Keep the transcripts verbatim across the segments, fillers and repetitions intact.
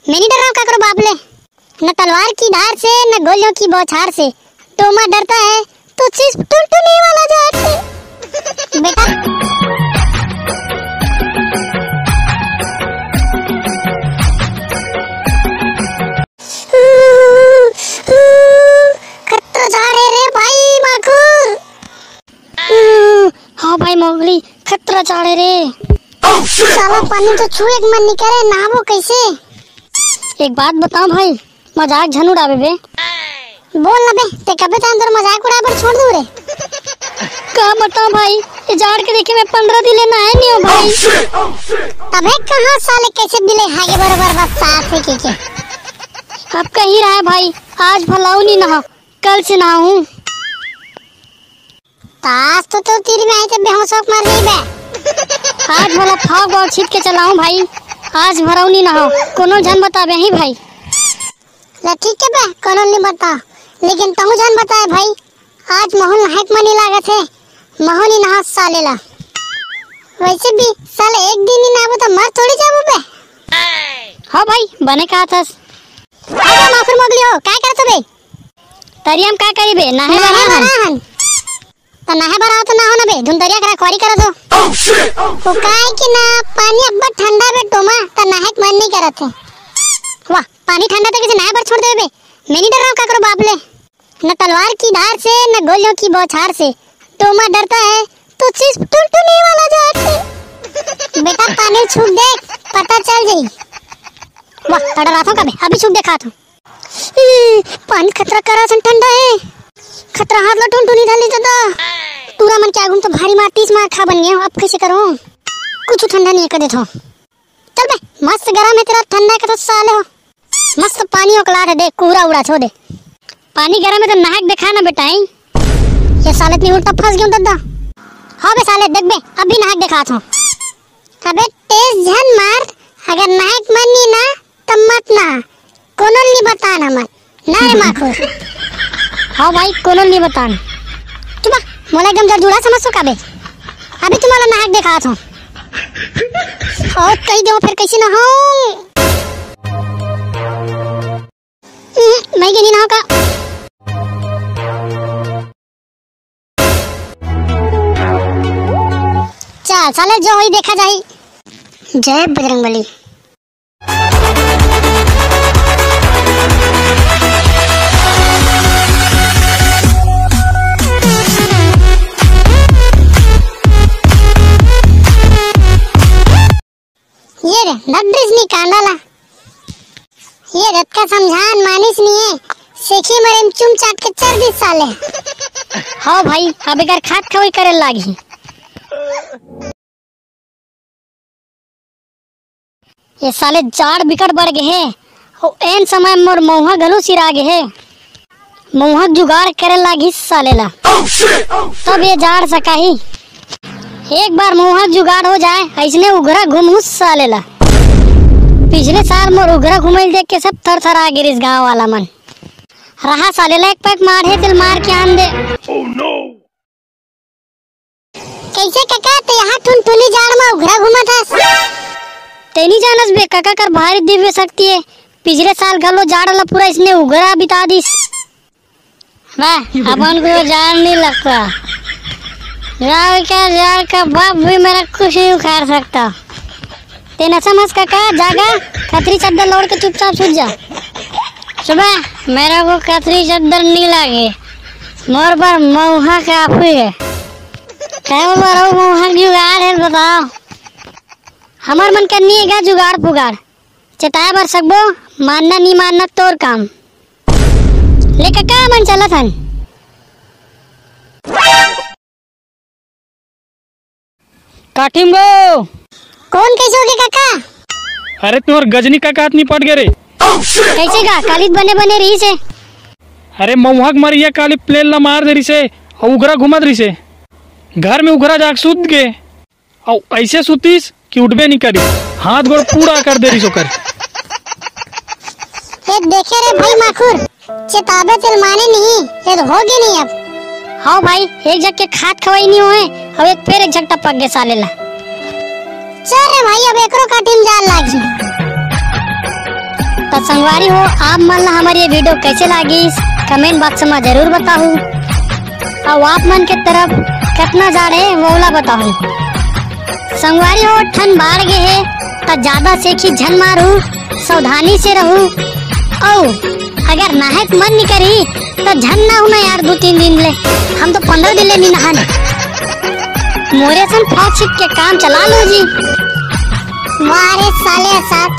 मैं नहीं डर रहा हूँ काकरो बाप ले। न तलवार की धार से, न गोलियों की बौछार से। डोमा डरता है तो सिर्फ टुनटुनी वाला झार से। बेटा। खतरा झार है रे भाई माखुर। हाँ भाई मोगली, खतरा झार है रे। साला पानी तो छुए के मन नहीं करे, नहाबो कैसे? एक बात बताओ भाई, मजाक झन उड़ाबे बे। बोल ना बे, ते कबे जान तोर मजाक उड़ाए बर छोड़ दूं रे। का बताओ भाई, ये झार के देखे मैं पंद्रह दिन ले नहाए नहीं हो भाई। तबे कहाँ साले कैसे बिले हागे बरोबर बस साथ है के के। अब कहीं रहा है भाई, आज भलाऊ नहीं नहा, कल से नहाऊं। तास तो तोर तीर में आई ते बेहोश होके मर जाई बे। आज भला फाव बाव छीट के चलाऊं भाई, आज भरौनी ना हो, कोनो झन बताबे ही भाई। ले ठीक है बे, कोनो नहीं बता, लेकिन तहु झन बताए भाई, आज महू ल नहाए के मन नहीं लागत है, महू नहीं नहा साले ला। वैसे भी साले एक दिन नहीं नहाबो तो मर थोड़ी जाबो बे। हाँ भाई, बने कहा थस। अरे माखुर मोगली हो, काय करत हो बे? तरिया म का करी बे, नहाए बर नहाए बर आए हन। आए हन। त नहाए बर आओ तो ना हो ना बे, धुन तरिया करा खुआरी करा दो। वो काय कि ना पानी अब्बड़ ठंडा बे डोमा, त नहाए के मन नहीं करत है। वाह, पानी ठंडा त किसे नहाए बर छोड़ देबे बे। मैं नहीं डर रहा हूँ काकरो बाप ले। न तलवार की धार से, न गोलियों की बौछार से। डोमा डरता है तो सिर्फ टुनटुनी वाला झार से। बेटा पानी छू देख, पता चल जाई। वाह, त डराथों का बे, अभी छू देखा थों। ई, पानी खतरा करा सन ठंडा है। खतरा हाथ ला टुनटुनी धर ली दादा। टूरा मन के आगू में तो भारी मार, तीस मार खा बन गया, अब कैसे करूं? कुछ ठंडा नहीं है, कर देता हूँ। चल बे, मस्त गरम है तेरा, ठंडा है का तो साले हो। मस्त पानी उकला दे, देख, कूड़ा उड़ा छो दे। पानी गरम है तो नहाक दिखा ना बेटा, हैं? ये साले इतनी उल्टा फंस गया दादा। हाँ बे साले, देख बे, अभी नहाक दिखा थो। अबे तेज झन मार, अगर नहाक मन नहीं ना, तब मत नहा। कोनो ल नहीं बतान हमर। ना रे माखुर। हाँ भाई, कोनो ल नहीं बतान। चुप, मोला एकदम जड़ जुड़ा समझ सो का बे? अभी तुम्हारा नहाक दिखा थो। और कही दो फिर कैसे ना हो। हम्म, मैं के नहीं नहाओ का। चल साले, जो होई देखा जाई। जय बजरंगबली। ये रे, नड्रिस नी कांदा ला। ये रतका समझान मानिस नी है। सेखी मरे में चुम चाट के चर दिस साले। हाँ भाई, अब एकर खात खवाई करे लागी। ये साले जाड़ बिकट बढ़ गे हे। ओ, एन समय मोर मउहा घलो सिरा गे हे। मउहा के जुगाड़ करे लागिस साले ला। तब ये जाड़ सकाही। एक बार मउहा के जुगाड़ हो जाए, अइसने उघरा घुमहूँ साले ला। पिछले साल मोर उघरा घुमइल देख के सब थरथरा गे रिहिस गाँव वाला मन। रहा साले ला एक पैक मार हे, तेल मार के आन दे। कैसे कका, ते यहाँ टुनटुनी जाड़ में उघरा घूमत हस? ते नहीं जानस बे, कका कर भारी दिव्य शक्ति है। पिछले साल घलो जाड़ ला पूरा इसने उघरा बिता दिस। वाह, अपन को जाड़ नहीं लगता। जाड़ का, जाड़ का बाप भी मेरा कुछ नहीं उखाड़ सकता। ते न समझ कका, जागा, खतरी चद्दर लोड़ के चुपचाप सुत जा। सुबह मेरा को खतरी चद्दर नहीं लागे, मोर पर मउहा काफी है। कहो बरो मउहा जुगाड़ है बताओ। हमर मन करनी है का जुगाड़ फुगाड़? चेताए बर सकबो, मानना नहीं मानना तोर काम। ले कका मन चलत हन। काठिम गो। कौन कैसे हो गए काका? अरे तुम्हार गजनी काका हाथ नहीं पट गए रे। कैसे गा? कालित बने बने रही से। अरे मउहा के मरिया काली प्लेन ला मार दे रही से, और उघरा घुमत रही से। घर में उघरा जाके सूत गए, और ऐसे सुतीस कि उठबे नहीं करी, हाथ गोड़ पूरा कर दे रही से ओकर। ये देखे रे भाई माखुर, चेताबे तेल माने नहीं, ये तो हो गए नहीं अब। हाँ भाई, एक झक के खात खवाई नहीं होए, अब एक फिर एक झक टपक गए साले ला। चल रे भाई, अब एकरो काठिम जाल लागी। संगवारी हो, आप मन ला हमर ये video कैसे लागिस, comment box में जरूर बताहू। अउ आप मन के तरफ कितना जाड़े, वोला बताहू। संगवारी हो, ठंड बाढ़ गे हे, त ज्यादा सेखी झन मारू, सावधानी से रहू। अउ अगर नहाए के मन नी करी, त झन नहाहू ना यार, दू तीन दिन ले। हम तो पंद्रह दिन ले नी नहान। मोरे सन फौज छिप के काम चला लो जी। वाह रे साले असाद,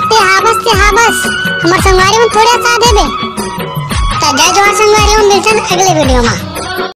ते हाबस, ते हाबस, हमर संगवारी मन थोड़े असाद हेबे। त जय जोहार संगवारी हो, मिलथन अगले video मा।